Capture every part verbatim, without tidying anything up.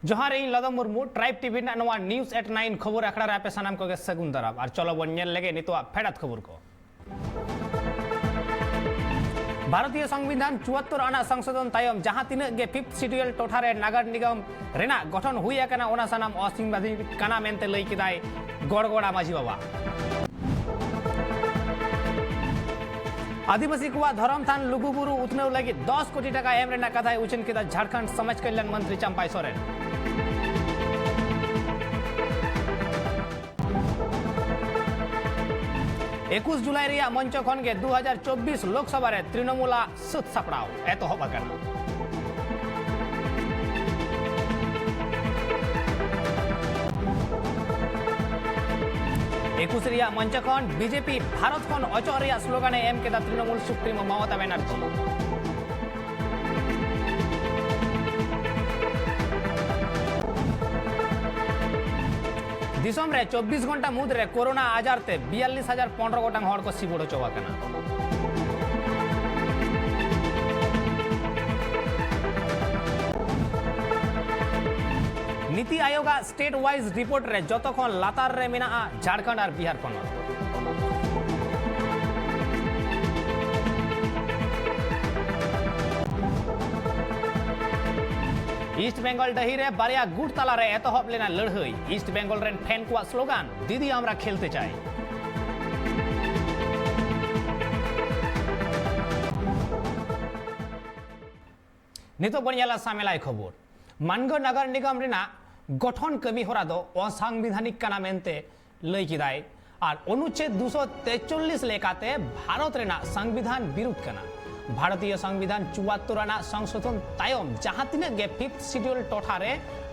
ᱡᱚᱦᱟᱨ, ᱤᱧ ᱞᱚᱫᱚ Murmu. Tribe TV ᱨᱮᱱᱟᱜ ᱱᱚᱣᱟ ᱱᱤᱭᱩᱡᱽ ᱮᱴ ᱱᱟᱭᱤᱱ ᱠᱷᱚᱵᱚᱨ ᱟᱠᱷᱲᱟ ᱨᱮ ᱟᱯᱮ ᱥᱟᱱᱟᱢ ᱠᱚᱜᱮ ᱥᱟᱹᱜᱩᱱ ᱫᱟᱨᱟᱢ᱾ ᱟᱨ ᱪᱚᱞᱚ ᱵᱚᱱ ᱧᱮᱞ ᱞᱮᱜᱮ ᱱᱤᱛᱚᱜᱟᱜ ᱯᱷᱮᱰᱟᱛ ᱠᱷᱚᱵᱚᱨ ᱠᱚ᱾ ᱵᱷᱟᱨᱚᱛᱤᱭᱚ ᱥᱚᱝᱵᱤᱫᱷᱟᱱ ᱪᱩᱣᱟᱛᱛᱚᱨ ᱟᱱᱟᱜ ᱥᱚᱝᱥᱳᱫᱷᱚᱱ ᱛᱟᱭᱚᱢ ᱡᱟᱦᱟᱸ ᱛᱤᱱᱟᱹᱜ ᱜᱮ ᱯᱷᱤᱯᱛᱷ ᱥᱤᱰᱤᱭᱩᱞ ᱴᱚᱴᱷᱟ ᱨᱮ ᱱᱟᱜᱟᱨ ᱱᱤᱜᱚᱢ ᱨᱮᱱᱟᱜ ᱜᱚᱴᱷᱚᱱ ᱦᱩᱭ ᱟᱠᱟᱱᱟ, ᱚᱱᱟ ᱥᱟᱱᱟᱢ ᱚᱥᱟᱝᱵᱤᱫᱷᱟᱱᱤᱠ ᱠᱟᱱᱟ ᱢᱮᱱᱛᱮ ᱞᱟᱹᱭ ᱠᱮᱫᱟᱭ ᱜᱚᱲᱜᱚᱲᱟ ᱢᱟᱹᱡᱷᱤ ᱵᱟᱵᱟ᱾ ᱟᱹᱫᱤᱵᱟᱹᱥᱤ ᱠᱚᱣᱟᱜ ᱫᱷᱚᱨᱚᱢ ᱛᱷᱟᱱ ᱞᱩᱜᱩᱵᱩᱨᱩ ᱩᱛᱱᱟᱹᱣ ᱞᱟᱹᱜᱤᱫ ᱫᱚᱥ ᱠᱳᱴᱤ ᱴᱟᱠᱟ ᱮᱢ ᱨᱮᱱᱟᱜ ᱠᱟᱛᱷᱟᱭ ᱩᱪᱷᱟᱹᱱ ᱠᱮᱫᱟ ᱡᱷᱟᱲᱠᱷᱚᱸᱰ ᱥᱚᱢᱟᱡᱽ ᱠᱚᱞᱭᱟᱱ ᱢᱚᱱᱛᱨᱤ ᱪᱟᱢᱯᱟᱭ ᱥᱚᱨᱮᱱ᱾ ᱮᱠᱩᱥ ᱡᱩᱞᱟᱭ ᱨᱮᱭᱟᱜ ᱢᱚᱧᱪᱚ ᱠᱷᱚᱱ ᱜᱮ ᱫᱩ ᱦᱟᱡᱟᱨ ᱪᱚᱵᱵᱤᱥ ᱞᱳᱠᱥᱚᱵᱷᱟ ᱨᱮ ᱛᱨᱤᱱᱚᱢᱩᱞᱟᱜ ᱥᱟᱹᱛ ᱥᱟᱯᱲᱟᱣ ᱮᱛᱚᱦᱚᱵ ᱟᱠᱟᱱᱟ᱾ ᱮᱠᱩᱥ ᱨᱮᱭᱟᱜ ᱢᱚᱧᱪᱚ ᱠᱷᱚᱱ ᱵᱤᱡᱮᱯᱤ ᱵᱷᱟᱨᱚᱛ ᱠᱷᱚᱱ ᱚᱪᱚᱜ ᱨᱮᱭᱟᱜ ᱥᱞᱳᱜᱟᱱ ᱮ ᱮᱢ ᱠᱮᱫᱟ ᱛᱨᱤᱱᱚᱢᱩᱞ ᱥᱩᱯᱨᱤᱢᱳ ᱢᱚᱢᱚᱛᱟ ᱵᱮᱱᱟᱨᱡᱤ᱾ ᱫᱤᱥᱚᱢ ᱨᱮ ᱪᱚᱵᱵᱤᱥ ᱜᱷᱚᱱᱴᱟ ᱢᱩᱫᱽᱨᱮ ᱠᱳᱨᱳᱱᱟ ᱟᱡᱟᱨ ᱛᱮ ᱵᱤᱭᱟᱞᱞᱤᱥ ᱦᱟᱡᱟᱨ ᱯᱚᱱᱨᱚ ᱜᱚᱴᱟᱝ ᱦᱚᱲ ᱠᱚ ᱥᱤᱵᱩᱲ ᱦᱚᱪᱚ ᱟᱠᱟᱱᱟ᱾ ᱱᱤᱛᱤ ᱟᱭᱳᱜᱟᱜ ᱥᱴᱮᱴ ᱣᱟᱭᱤᱡ ᱨᱤᱯᱳᱨᱴ ᱨᱮ ᱡᱚᱛᱚ ᱠᱷᱚᱱ ᱞᱟᱛᱟᱨ ᱨᱮ ᱢᱮᱱᱟᱜᱼᱟ ᱡᱷᱟᱲᱠᱷᱚᱸᱰ ᱟᱨ ᱵᱤᱦᱟᱨ ᱯᱚᱱᱚᱛ᱾ ᱤᱥᱴ ᱵᱮᱝᱜᱚᱞ ᱰᱟᱹᱦᱤ ᱨᱮ ᱵᱟᱨᱭᱟ ᱜᱩᱴ ᱛᱟᱞᱟᱨᱮ ᱮᱛᱚᱦᱚᱵ ᱞᱮᱱᱟ ᱞᱟᱹᱲᱦᱟᱹᱭ᱾ ᱤᱥᱴ ᱵᱮᱝᱜᱚᱞ ᱨᱮᱱ ᱯᱷᱮᱱ ᱠᱚᱣᱟᱜ ᱥᱞᱳᱜᱟᱱ, "ᱫᱤᱫᱤ ᱟᱢᱨᱟ ᱠᱷᱮᱞᱛᱮ ᱪᱟᱭ"᱾ ᱱᱤᱛᱚᱜ ᱵᱚᱱ ᱧᱮᱞᱟ ᱥᱟᱢᱮᱞᱟᱭ ᱠᱷᱚᱵᱚᱨ᱾ ᱢᱟᱱᱜᱚ ᱱᱟᱜᱟᱨ ᱱᱤᱜᱚᱢ ᱨᱮᱱᱟᱜ ᱜᱚᱴᱷᱚᱱ ᱠᱟᱹᱢᱤ ᱦᱚᱨᱟ ᱫᱚ ᱚᱥᱟᱝᱵᱤᱫᱷᱟᱱᱤᱠ ᱠᱟᱱᱟ ᱢᱮᱱᱛᱮ ᱞᱟᱹᱭ ᱠᱮᱫᱟᱭ᱾ ᱟᱨ ᱚᱱᱩᱪᱷᱮᱫ ᱫᱩᱥᱚ ᱛᱮᱪᱚᱞᱞᱤᱥ ᱞᱮᱠᱟᱛᱮ ᱵᱷᱟᱨᱚᱛ ᱨᱮᱱᱟᱜ ᱥᱚᱝᱵᱤᱫᱷᱟᱱ ᱵᱤᱨᱩᱫᱷ ᱠᱟᱱᱟ᱾ ᱵᱷᱟᱨᱚᱛᱤᱭᱚ ᱥᱚᱝᱵᱤᱫᱷᱟᱱ ᱪᱩᱣᱟᱛᱛᱚᱨ ᱟᱱᱟᱜ ᱥᱚᱝᱥᱳᱫᱷᱚᱱ ᱛᱟᱭᱚᱢ ᱡᱟᱦᱟᱸ ᱛᱤᱱᱟᱹᱜ ᱜᱮ ᱯᱷᱤᱯᱛᱷ ᱥᱤᱰᱤᱭᱩᱞ ᱴᱚᱴᱷᱟ ᱨᱮ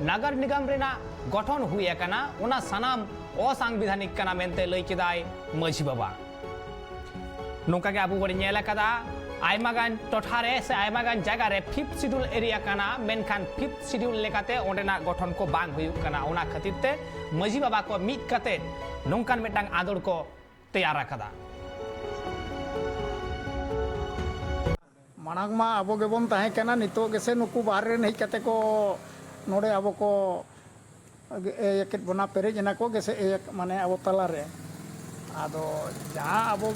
ᱱᱟᱜᱟᱨ ᱱᱤᱜᱚᱢ ᱨᱮᱱᱟᱜ ᱜᱚᱴᱷᱚᱱ ᱦᱩᱭ ᱟᱠᱟᱱᱟ, ᱚᱱᱟ ᱥᱟᱱᱟᱢ ᱚᱥᱟᱝᱵᱤᱫᱷᱟᱱᱤᱠ ᱠᱟᱱᱟ ᱢᱮᱱᱛᱮ ᱞᱟᱹᱭ ᱠᱮᱫᱟᱭ ᱢᱟᱹᱡᱷᱤ ᱵᱟᱵᱟ᱾ ᱱᱚᱝᱠᱟ ᱜᱮ ᱟᱵᱚ ᱵᱚᱱ ᱧᱮᱞ ᱟᱠᱟᱫᱟ, ᱟᱭᱢᱟ ᱜᱟᱱ ᱴᱚᱴᱷᱟ ᱨᱮ ᱥᱮ ᱟᱭᱢᱟ ᱜᱟᱱ ᱡᱟᱭᱜᱟ ᱨᱮ ᱯᱷᱤᱯᱛᱷ ᱥᱤᱰᱤᱭᱩᱞ ᱮᱨᱤᱭᱟ ᱠᱟᱱᱟ, ᱢᱮᱱᱠᱷᱟᱱ ᱯᱷᱤᱯᱛᱷ ᱥᱤᱰᱤᱭᱩᱞ ᱞᱮᱠᱟᱛᱮ ᱚᱸᱰᱮᱱᱟᱜ ᱜᱚᱴᱷᱚᱱ ᱠᱚ ᱵᱟᱝ ᱦᱩᱭᱩᱜ ᱠᱟᱱᱟ᱾ ᱚᱱᱟ ᱠᱷᱟᱹᱛᱤᱨ ᱛᱮ ᱢᱟᱹᱡᱷᱤ ᱵᱟᱵᱟ ᱠᱚ ᱢᱤᱫ ᱠᱟᱛᱮ ᱱᱚᱝᱠᱟᱱ ᱢᱤᱫᱴᱟᱝ ᱟᱸᱫᱳᱲ ᱠᱚ ᱛᱮᱭᱟᱨ ᱟᱠᱟᱫᱟ᱾ ᱢᱟᱲᱟᱝ ᱢᱟ ᱟᱵᱚ ᱜᱮᱵᱚᱱ ᱛᱟᱦᱮᱸ ᱠᱟᱱᱟ, ᱱᱤᱛᱚᱜ ᱜᱮᱥᱮ ᱱᱩᱠᱩ ᱵᱟᱦᱨᱮ ᱨᱮᱱ ᱦᱮᱡ ᱠᱟᱛᱮ ᱠᱚ ᱱᱚᱰᱮ ᱟᱵᱚ ᱠᱚ ᱮᱭ ᱠᱮᱫ ᱵᱚᱱᱟ, ᱯᱮᱨᱮᱡ ᱮᱱᱟ ᱠᱚ ᱜᱮᱥᱮ ᱮᱭ ᱢᱟᱱᱮ ᱟᱵᱚ ᱛᱟᱞᱟᱨᱮ᱾ ᱟᱫᱚ ᱡᱟᱦᱟᱸ ᱟᱵᱚ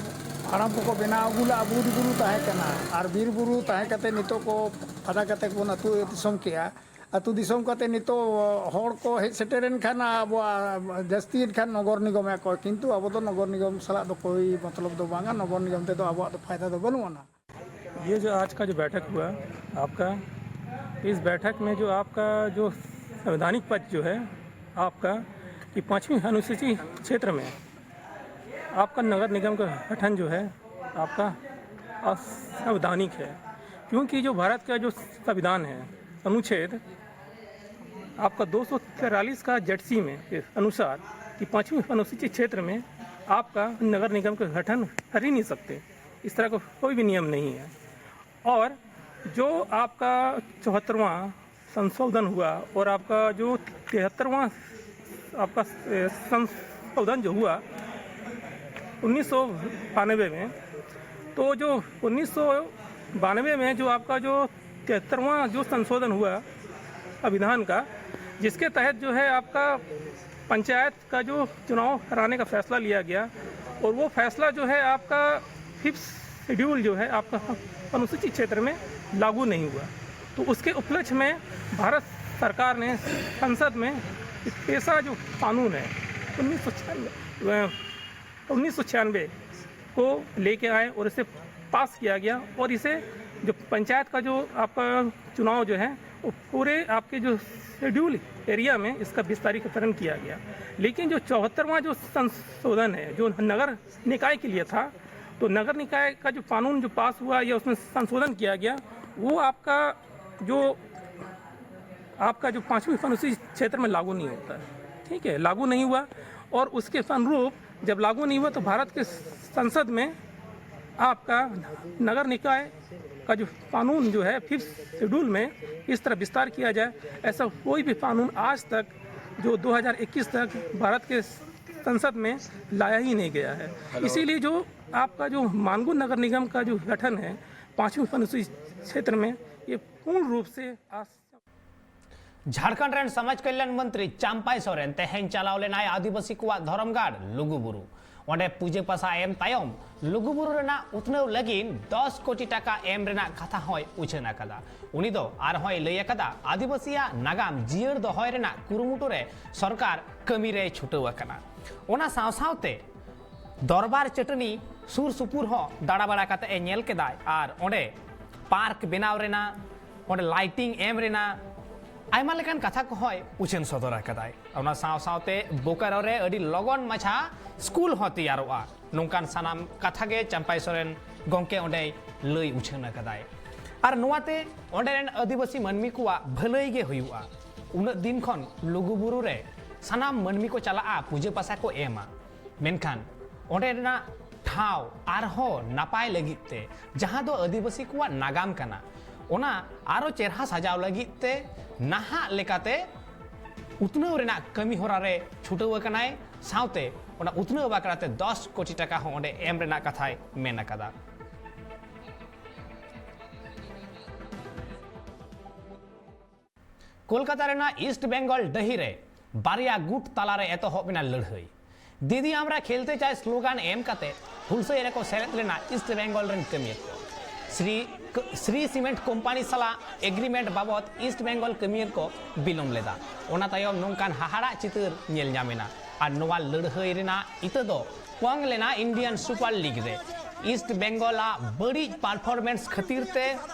ᱦᱟᱲᱟᱢ ᱠᱚᱠᱚ ᱵᱮᱱᱟᱣ ᱟᱹᱜᱩ ᱞᱮᱫᱼᱟ, ᱵᱤᱨ ᱵᱩᱨᱩ ᱛᱟᱦᱮᱸ ᱠᱟᱱᱟ, ᱟᱨ ᱵᱤᱨ ᱵᱩᱨᱩ ᱛᱟᱦᱮᱸ ᱠᱟᱛᱮ ᱱᱤᱛᱚᱜ ᱠᱚ ᱯᱷᱟᱫᱟ ᱠᱟᱛᱮ ᱵᱚᱱ ᱟᱹᱛᱩ ᱫᱤᱥᱚᱢ ᱠᱮᱜᱼᱟ᱾ ᱟᱹᱛᱩ ᱫᱤᱥᱚᱢ ᱠᱟᱛᱮ ᱱᱤᱛᱚᱜ ᱦᱚᱲ ᱠᱚ ᱦᱮᱡ ᱥᱮᱴᱮᱨᱮᱱ ᱠᱷᱟᱱ ᱟᱵᱚᱣᱟᱜ ᱡᱟᱹᱥᱛᱤᱭᱮᱱ ᱠᱷᱟᱱ ᱱᱚᱜᱚᱨ ᱱᱤᱜᱚᱢᱮᱫ ᱠᱚᱣᱟ, ᱠᱤᱱᱛᱩ ᱟᱵᱚ ᱫᱚ ᱱᱚᱜᱚᱨ ᱱᱤᱜᱚᱢ ᱥᱟᱞᱟᱜ ᱫᱚ ᱠᱳᱭ ᱢᱚᱛᱞᱚᱵ ᱫᱚ ᱵᱟᱝᱟ, ᱱᱚᱜᱚᱨ ᱱᱤᱜᱚᱢ ᱛᱮᱫᱚ ᱟᱵᱚᱣᱟᱜ ᱫᱚ ᱯᱷᱟᱭᱫᱟ ᱫᱚ ᱵᱟᱹᱱᱩᱜ ᱟᱱᱟ᱾ ये जो आज का जो बैठक हुआ आपका, इस बैठक में जो आपका जो संवैधानिक पद जो है आपका, कि पाँचवीं अनुसूची क्षेत्र में आपका नगर निगम का गठन जो है आपका असंवैधानिक है, क्योंकि जो भारत का जो संविधान है, अनुच्छेद आपका दो सौ तिरालीस का जेड सी में के अनुसार कि पाँचवीं अनुसूची क्षेत्र में आपका नगर निगम का गठन कर ही नहीं सकते। इस तरह का कोई भी नियम नहीं है। और जो आपका चौहत्तरवां संशोधन हुआ और आपका जो तिहत्तरवां आपका संशोधन जो हुआ उन्नीस सौ बानवे में, तो जो उन्नीस सौ बानवे में जो आपका जो तिहत्तरवां जो संशोधन हुआ संविधान का, जिसके तहत जो है आपका पंचायत का जो चुनाव कराने का फैसला लिया गया और वो फैसला जो है आपका फिफ्थ शेड्यूल जो है आपका अनुसूचित क्षेत्र में लागू नहीं हुआ। तो उसके उपलक्ष्य में भारत सरकार ने संसद में एक ऐसा जो कानून है उन्नीस सौ छियानवे उन्नीस सौ छियानवे को लेके आए और इसे पास किया गया और इसे जो पंचायत का जो आपका चुनाव जो है वो पूरे आपके जो शेड्यूल एरिया में इसका विस्तारीकरण किया गया। लेकिन जो चौहत्तरवां जो संशोधन है जो नगर निकाय के लिए था, तो नगर निकाय का जो कानून जो पास हुआ या उसमें संशोधन किया गया, वो आपका जो आपका जो पाँचवीं अनुसूची क्षेत्र में लागू नहीं होता है। ठीक है, लागू नहीं हुआ और उसके अनुरूप जब लागू नहीं हुआ तो भारत के संसद में आपका नगर निकाय का जो कानून जो है फिफ्थ शेड्यूल में इस तरह विस्तार किया जाए, ऐसा कोई भी कानून आज तक जो दो हज़ार इक्कीस तक भारत के संसद में लाया ही नहीं गया है। इसीलिए जो आपका जो मानगो नगर निगम का जो गठन है पाँचवीं अनुसूची क्षेत्र में, ये पूर्ण रूप से आज ᱡᱷᱟᱲᱠᱷᱚᱸᱰ ᱨᱮᱱ ᱥᱚᱢᱟᱡᱽ ᱠᱚᱞᱭᱟᱱ ᱢᱚᱱᱛᱨᱤ ᱪᱟᱢᱯᱟᱭ ᱥᱚᱨᱮᱱ ᱛᱮᱦᱮᱧ ᱪᱟᱞᱟᱣ ᱞᱮᱱᱟᱭ ᱟᱹᱫᱤᱵᱟᱹᱥᱤ ᱠᱚᱣᱟᱜ ᱫᱷᱚᱨᱚᱢ ᱜᱟᱲ ᱞᱩᱜᱩᱵᱩᱨᱩ᱾ ᱚᱸᱰᱮ ᱯᱩᱡᱟᱹ ᱯᱟᱥᱟ ᱮᱢ ᱛᱟᱭᱚᱢ ᱞᱩᱜᱩᱵᱩᱨᱩ ᱨᱮᱱᱟᱜ ᱩᱛᱱᱟᱹᱣ ᱞᱟᱹᱜᱤᱫ ᱫᱚᱥ ᱠᱳᱴᱤ ᱴᱟᱠᱟ ᱮᱢ ᱨᱮᱱᱟᱜ ᱠᱟᱛᱷᱟ ᱦᱚᱸᱭ ᱩᱪᱷᱟᱹᱱ ᱟᱠᱟᱫᱟ᱾ ᱩᱱᱤ ᱫᱚ ᱟᱨᱦᱚᱸᱭ ᱞᱟᱹᱭ ᱟᱠᱟᱫᱟ, ᱟᱹᱫᱤᱵᱟᱹᱥᱤᱭᱟᱜ ᱱᱟᱜᱟᱢ ᱡᱤᱭᱟᱹᱲ ᱫᱚᱦᱚᱭ ᱨᱮᱱᱟᱜ ᱠᱩᱨᱩᱢᱩᱴᱩ ᱨᱮ ᱥᱚᱨᱠᱟᱨ ᱠᱟᱹᱢᱤ ᱨᱮᱭ ᱪᱷᱩᱴᱟᱹᱣ ᱟᱠᱟᱱᱟ᱾ ᱚᱱᱟ ᱥᱟᱶ ᱥᱟᱶᱛᱮ ᱫᱚᱨᱵᱟᱨ ᱪᱟᱹᱴᱟᱹᱱᱤ ᱥᱩᱨ ᱥᱩᱯᱩᱨ ᱦᱚᱸ ᱫᱟᱬᱟ ᱵᱟᱲᱟ ᱠᱟᱛᱮ ᱮ ᱧᱮᱞ ᱠᱮᱫᱟᱭ ᱟᱨ ᱚᱸᱰᱮ ᱯᱟᱨᱠ ᱵᱮᱱᱟᱣ ᱨᱮᱱᱟᱜ, ᱚᱸᱰᱮ ᱞᱟᱭᱴᱤᱝ ᱮᱢ ᱨᱮᱱᱟᱜ ᱟᱭᱢᱟ ᱞᱮᱠᱟᱱ ᱠᱟᱛᱷᱟ ᱠᱚᱦᱚᱸᱭ ᱩᱪᱷᱟᱹᱱ ᱥᱚᱫᱚᱨ ᱟᱠᱟᱫᱟᱭ᱾ ᱚᱱᱟ ᱥᱟᱶ ᱥᱟᱶᱛᱮ ᱵᱳᱠᱟᱨᱳ ᱨᱮ ᱟᱹᱰᱤ ᱞᱚᱜᱚᱱ ᱢᱟᱪᱷᱟ ᱥᱠᱩᱞ ᱦᱚᱸ ᱛᱮᱭᱟᱨᱚᱜᱼᱟ, ᱱᱚᱝᱠᱟᱱ ᱥᱟᱱᱟᱢ ᱠᱟᱛᱷᱟ ᱜᱮ ᱪᱟᱢᱯᱟᱭ ᱥᱚᱨᱮᱱ ᱜᱚᱢᱠᱮ ᱚᱸᱰᱮᱭ ᱞᱟᱹᱭ ᱩᱪᱷᱟᱹᱱ ᱟᱠᱟᱫᱟᱭ᱾ ᱟᱨ ᱱᱚᱣᱟᱛᱮ ᱚᱸᱰᱮ ᱨᱮᱱ ᱟᱹᱫᱤᱵᱟᱹᱥᱤ ᱢᱟᱹᱱᱢᱤ ᱠᱚᱣᱟᱜ ᱵᱷᱟᱹᱞᱟᱹᱭ ᱜᱮ ᱦᱩᱭᱩᱜᱼᱟ᱾ ᱩᱱᱟᱹᱜ ᱫᱤᱱ ᱠᱷᱚᱱ ᱞᱩᱜᱩᱵᱩᱨᱩ ᱨᱮ ᱥᱟᱱᱟᱢ ᱢᱟᱹᱱᱢᱤ ᱠᱚ ᱪᱟᱞᱟᱜᱼᱟ, ᱯᱩᱡᱟᱹ ᱯᱟᱥᱟ ᱠᱚ ᱮᱢᱟ, ᱢᱮᱱᱠᱷᱟᱱ ᱚᱸᱰᱮ ᱨᱮᱱᱟᱜ ᱴᱷᱟᱶ ᱟᱨᱦᱚᱸ ᱱᱟᱯᱟᱭ ᱞᱟᱹᱜᱤᱫ ᱛᱮ, ᱡᱟᱦᱟᱸ ᱫᱚ ᱟᱹᱫᱤᱵᱟᱹᱥᱤ ᱠᱚᱣᱟᱜ ᱱᱟᱜᱟᱢ ᱠᱟᱱᱟ, ᱚᱱᱟ ᱟᱨᱚ ᱪᱮᱨᱦᱟ ᱥᱟᱡᱟᱣ ᱞᱟᱹᱜᱤᱫ ᱛᱮ ᱱᱟᱦᱟᱜ ᱞᱮᱠᱟᱛᱮ ᱩᱛᱱᱟᱹᱣ ᱨᱮᱱᱟᱜ ᱠᱟᱹᱢᱤ ᱦᱚᱨᱟ ᱨᱮ ᱪᱷᱩᱴᱟᱹᱣ ᱟᱠᱟᱱᱟᱭ᱾ ᱥᱟᱶᱛᱮ ᱚᱱᱟ ᱩᱛᱱᱟᱹᱣ ᱵᱟᱠᱷᱨᱟ ᱛᱮ ᱫᱚᱥ ᱠᱳᱴᱤ ᱴᱟᱠᱟ ᱦᱚᱸ ᱚᱸᱰᱮ ᱮᱢ ᱨᱮᱱᱟᱜ ᱠᱟᱛᱷᱟᱭ ᱢᱮᱱ ᱟᱠᱟᱫᱟ᱾ ᱠᱳᱞᱠᱟᱛᱟ ᱨᱮᱱᱟᱜ ᱤᱥᱴ ᱵᱮᱝᱜᱚᱞ ᱰᱟᱹᱦᱤ ᱨᱮ ᱵᱟᱨᱭᱟ ᱜᱩᱴ ᱛᱟᱞᱟᱨᱮ ᱮᱛᱚᱦᱚᱵ ᱮᱱᱟ ᱞᱟᱹᱲᱦᱟᱹᱭ᱾ ᱫᱤᱫᱤ ᱟᱢᱨᱟ ᱠᱷᱮᱞᱛᱮ ᱪᱟᱭ ᱥᱞᱳᱜᱟᱱ ᱮᱢ ᱠᱟᱛᱮ ᱦᱩᱞᱥᱟᱹᱭ ᱨᱮᱠᱚ ᱥᱮᱞᱮᱫ ᱞᱮᱱᱟ ᱤᱥᱴ ᱵᱮᱝᱜᱚᱞ ᱨᱮᱱ ᱠᱟᱹᱢᱤᱭᱟᱹ ᱠᱚ᱾ ᱥᱨᱤ, ᱥᱨᱤ ᱥᱤᱢᱮᱱᱴ ᱠᱳᱢᱯᱟᱱᱤ ᱥᱟᱞᱟᱜ ᱮᱜᱽᱨᱤᱢᱮᱱᱴ ᱵᱟᱵᱚᱛ ᱤᱥᱴ ᱵᱮᱝᱜᱚᱞ ᱠᱟᱹᱢᱤᱭᱟᱹ ᱠᱚ ᱵᱤᱞᱚᱢ ᱞᱮᱫᱟ᱾ ᱚᱱᱟ ᱛᱟᱭᱚᱢ ᱱᱚᱝᱠᱟᱱ ᱦᱟᱦᱟᱲᱟᱜ ᱪᱤᱛᱟᱹᱨ ᱧᱮᱞ ᱧᱟᱢ ᱮᱱᱟ᱾ ᱟᱨ ᱱᱚᱣᱟ ᱞᱟᱹᱲᱦᱟᱹᱭ ᱨᱮᱱᱟᱜ ᱤᱛᱟᱹ ᱫᱚ ᱯᱚᱝ ᱞᱮᱱᱟ ᱤᱱᱰᱤᱭᱟᱱ ᱥᱩᱯᱟᱨ ᱞᱤᱜᱽ ᱨᱮ᱾ ᱤᱥᱴ ᱵᱮᱝᱜᱚᱞ ᱟᱜ ᱵᱟᱹᱲᱤᱡ ᱯᱟᱨᱯᱷᱚᱨᱢᱮᱱᱥ ᱠᱷᱟᱹᱛᱤᱨ ᱛᱮ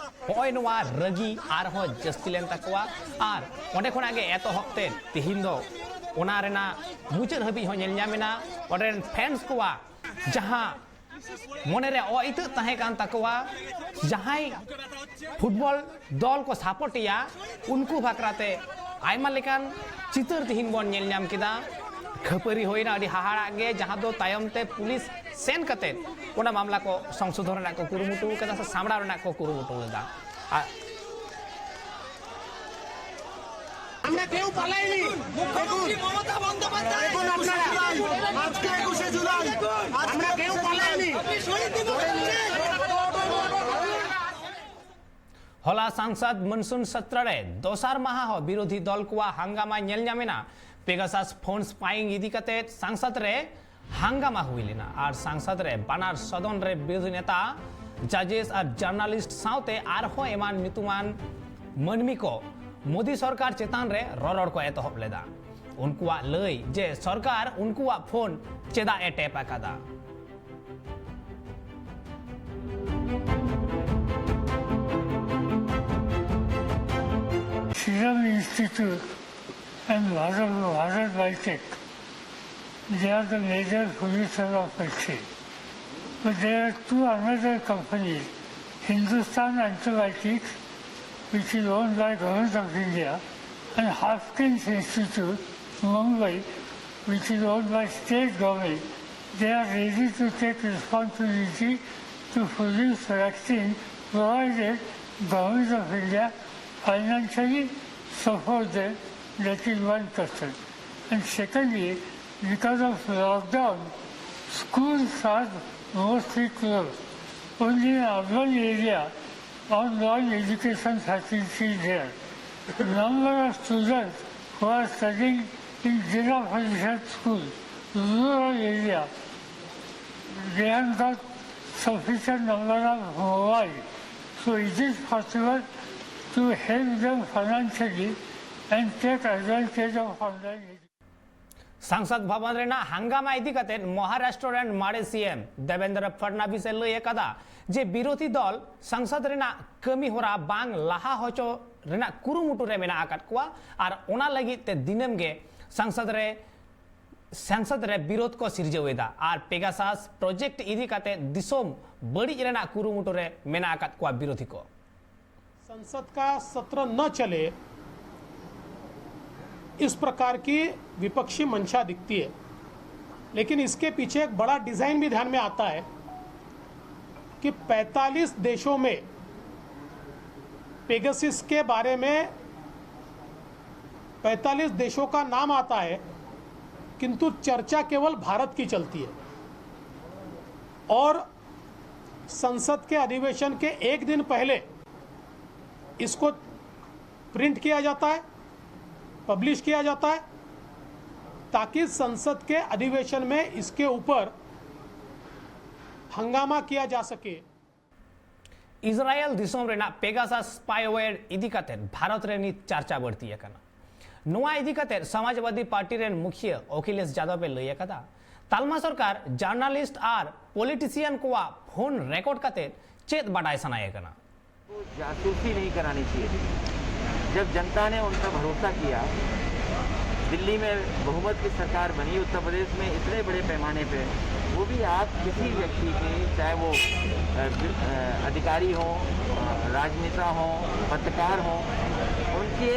ᱦᱚᱸᱜᱼᱚᱭ ᱱᱚᱣᱟ ᱨᱟᱹᱜᱤ ᱟᱨᱦᱚᱸ ᱡᱟᱹᱥᱛᱤ ᱞᱮᱱ ᱛᱟᱠᱚᱣᱟ᱾ ᱟᱨ ᱚᱸᱰᱮ ᱠᱷᱚᱱᱟᱜ ᱜᱮ ᱮᱛᱚᱦᱚᱵ ᱛᱮ ᱛᱤᱦᱤᱧ ᱫᱚ ᱚᱱᱟ ᱨᱮᱱᱟᱜ ᱢᱩᱪᱟᱹᱫ ᱦᱟᱹᱵᱤᱡ ᱦᱚᱸ ᱧᱮᱞ ᱧᱟᱢ ᱮᱱᱟ᱾ ᱚᱸᱰᱮ ᱨᱮᱱ ᱯᱷᱮᱱᱥ ᱠᱚᱣᱟᱜ ᱡᱟᱦᱟᱸ ᱢᱚᱱᱮᱨᱮ ᱚ ᱤᱛᱟᱹᱜ ᱛᱟᱦᱮᱸ ᱠᱟᱱ ᱛᱟᱠᱚᱣᱟ, ᱡᱟᱦᱟᱸᱭ ᱯᱷᱩᱴᱵᱚᱞ ᱫᱚᱞ ᱠᱚ ᱥᱟᱯᱳᱨᱴ ᱮᱭᱟ, ᱩᱱᱠᱩ ᱵᱟᱠᱷᱨᱟ ᱛᱮ ᱟᱭᱢᱟ ᱞᱮᱠᱟᱱ ᱪᱤᱛᱟᱹᱨ ᱛᱤᱦᱤᱧ ᱵᱚᱱ ᱧᱮᱞ ᱧᱟᱢ ᱠᱮᱫᱟ᱾ ᱠᱷᱟᱹᱯᱟᱹᱨᱤ ᱦᱩᱭᱱᱟ ᱟᱹᱰᱤ ᱦᱟᱦᱟᱲᱟᱜ ᱜᱮ, ᱡᱟᱦᱟᱸ ᱫᱚ ᱛᱟᱭᱚᱢ ᱛᱮ ᱯᱩᱞᱤᱥ ᱥᱮᱱ ᱠᱟᱛᱮ ᱚᱱᱟ ᱢᱟᱢᱞᱟ ᱠᱚ ᱥᱚᱝᱥᱳᱫᱷᱚᱱ ᱨᱮᱱᱟᱜ ᱠᱚ ᱠᱩᱨᱩᱢᱩᱴᱩ ᱠᱟᱫᱟ ᱥᱮ ᱥᱟᱢᱵᱲᱟᱣ ᱨᱮᱱᱟᱜ ᱠᱚ ᱠᱩᱨᱩᱢᱩᱴᱩ ᱞᱮᱫᱟ᱾ ᱟᱨ আমরা কেউ পালাইনি। দেখুন, মমতা বন্দ্যোপাধ্যায় দেখুন আপনারা, আজকে একুশে জুলাই, আজকে আমরা কেউ একুশে জুলাই। পালাইনি। আপনি শহীদ দিবস হচ্ছে। ᱦᱚᱞᱟ ᱥᱟᱝᱥᱟᱫ ᱢᱚᱱᱥᱩᱱ ᱥᱚᱛᱨᱚ ᱨᱮ ᱫᱚᱥᱟᱨ ᱢᱟᱦᱟ ᱦᱚᱸ ᱵᱤᱨᱳᱫᱷᱤ ᱫᱚᱞ ᱠᱚᱣᱟᱜ ᱦᱟᱝᱜᱟᱢᱟ ᱧᱮᱞ ᱧᱟᱢ ᱮᱱᱟ᱾ ᱯᱮᱜᱟᱥᱟᱥ ᱯᱷᱳᱱ ᱥᱯᱟᱭᱤᱝ ᱤᱫᱤ ᱠᱟᱛᱮ ᱥᱟᱝᱥᱟᱫ ᱨᱮ ᱦᱟᱝᱜᱟᱢᱟ ᱦᱩᱭ ᱞᱮᱱᱟ ᱟᱨ ᱥᱟᱝᱥᱟᱫ ᱨᱮ ᱵᱟᱱᱟᱨ ᱥᱚᱫᱚᱱ ᱨᱮ ᱵᱤᱨᱳᱫᱷᱤ ᱱᱮᱛᱟ, ᱡᱟᱡᱮᱥ ᱟᱨ ᱡᱟᱨᱱᱟᱞᱤᱥᱴ ᱥᱟᱶᱛᱮ ᱟᱨᱦᱚᱸ ᱮᱢᱟᱱ ᱧᱩᱛᱩᱢᱟᱱ ᱢᱟᱹᱱᱢᱤ ᱠᱚ ᱢᱳᱫᱤ ᱥᱚᱨᱠᱟᱨ ᱪᱮᱛᱟᱱ ᱨᱮ ᱨᱚᱨᱚᱲ ᱠᱚ ᱮᱛᱚᱦᱚᱵ ᱞᱮᱫᱟ᱾ ᱩᱱᱠᱩᱣᱟᱜ ᱞᱟᱹᱭ ᱡᱮ ᱥᱚᱨᱠᱟᱨ ᱩᱱᱠᱩᱣᱟᱜ ᱯᱷᱳᱱ ᱪᱮᱫᱟᱜ ᱮ ᱴᱮᱯ ᱟᱠᱟᱫᱟ᱾ Serum Institute and Bharat, Bharat Biotech, they are the major producer of vaccine. But there are two another companies, Hindustan Antibiotics, which is owned by Government of India, and Haskins Institute, Mumbai, which is owned by state government. They are ready to take responsibility to produce vaccine provided Government of India financially support them. That is one question. And secondly, because of lockdown, schools are mostly closed. Only in urban area, online education facilities there. Number of students who are studying in Jilla Parishad school, rural area, they have got sufficient number of mobile. So it is possible to help them financially and take advantage of online education. ᱥᱟᱝᱥᱚᱫ ᱵᱷᱚᱵᱚᱱ ᱨᱮᱱᱟᱜ ᱦᱟᱝᱜᱟᱢᱟ ᱤᱫᱤ ᱠᱟᱛᱮ ᱢᱚᱦᱟᱨᱟᱥᱴᱨᱚ ᱨᱮᱱ ᱢᱟᱨᱮ ᱥᱤ ᱮᱢ ᱫᱮᱵᱮᱱᱫᱨᱚ ᱯᱷᱟᱰᱱᱟᱵᱤᱥ ᱮ ᱞᱟᱹᱭ ᱟᱠᱟᱫᱟ ᱡᱮ ᱵᱤᱨᱳᱫᱷᱤ ᱫᱚᱞ ᱥᱟᱝᱥᱚᱫ ᱨᱮᱱᱟᱜ ᱠᱟᱹᱢᱤ ᱦᱚᱨᱟ ᱵᱟᱝ ᱞᱟᱦᱟ ᱦᱚᱪᱚ ᱨᱮᱱᱟᱜ ᱠᱩᱨᱩᱢᱩᱴᱩ ᱨᱮ ᱢᱮᱱᱟᱜ ᱟᱠᱟᱫ ᱠᱚᱣᱟ ᱟᱨ ᱚᱱᱟ ᱞᱟᱹᱜᱤᱫ ᱛᱮ ᱫᱤᱱᱟᱹᱢ ᱜᱮ ᱥᱟᱝᱥᱚᱫ ᱨᱮ, ᱥᱟᱝᱥᱚᱫ ᱨᱮ ᱵᱤᱨᱳᱫᱷ ᱠᱚ ᱥᱤᱨᱡᱟᱹᱣ ᱮᱫᱟ ᱟᱨ ᱯᱮᱜᱟᱥᱟᱥ ᱯᱨᱚᱡᱮᱠᱴ ᱤᱫᱤ ᱠᱟᱛᱮ ᱫᱤᱥᱚᱢ ᱵᱟᱹᱲᱤᱡ ᱨᱮᱱᱟᱜ ᱠᱩᱨᱩᱢᱩᱴᱩ ᱨᱮ ᱢᱮᱱᱟᱜ ᱟᱠᱟᱫ ᱠᱚᱣᱟ ᱵᱤᱨᱳᱫᱷᱤ ᱠᱚ᱾ संसद का सत्र न चले, इस प्रकार की विपक्षी मंशा दिखती है। लेकिन इसके पीछे एक बड़ा डिजाइन भी ध्यान में आता है कि पैंतालीस देशों में पेगासस के बारे में, पैंतालीस देशों का नाम आता है, किंतु चर्चा केवल भारत की चलती है। और संसद के अधिवेशन के एक दिन पहले इसको प्रिंट किया जाता है, पब्लिश किया जाता है, ताकि संसद के अधिवेशन में इसके ऊपर हंगामा किया जा सके। ᱤᱥᱨᱟᱭᱮᱞ ᱫᱤᱥᱚᱢ ᱨᱮᱱᱟᱜ ᱯᱮᱜᱟᱥᱟᱥ ᱥᱯᱟᱭᱣᱮᱭᱟᱨ ᱤᱫᱤ ᱠᱟᱛᱮ ᱵᱷᱟᱨᱚᱛ ᱨᱮ ᱱᱤᱛ ᱪᱟᱨᱪᱟ ᱵᱟᱹᱲᱛᱤ ᱟᱠᱟᱱᱟ᱾ ᱱᱚᱣᱟ ᱤᱫᱤ ᱠᱟᱛᱮ ᱥᱚᱢᱟᱡᱽᱵᱟᱫᱤ ᱯᱟᱨᱴᱤ ᱨᱮᱱ ᱢᱩᱠᱷᱤᱭᱟᱹ ᱚᱠᱷᱤᱞᱮᱥ ᱡᱟᱫᱚᱵ ᱮ ᱞᱟᱹᱭ ᱟᱠᱟᱫᱟ, ᱛᱟᱞᱢᱟ ᱥᱚᱨᱠᱟᱨ ᱡᱟᱨᱱᱟᱞᱤᱥᱴ ᱟᱨ ᱯᱚᱞᱤᱴᱤᱥᱤᱭᱟᱱ ᱠᱚᱣᱟᱜ ᱯᱷᱳᱱ ᱨᱮᱠᱚᱨᱰ ᱠᱟᱛᱮ ᱪᱮᱫ ᱵᱟᱰᱟᱭ ᱥᱟᱱᱟᱭᱮ ᱠᱟᱱᱟ᱾ जासूसी नहीं करानी चाहिए थी। जब जनता ने उन पर भरोसा किया, दिल्ली में बहुमत की सरकार बनी, उत्तर प्रदेश में इतने बड़े पैमाने पे, वो भी आप किसी व्यक्ति के, चाहे वो अधिकारी हों, राजनेता हों, पत्रकार हों, उनके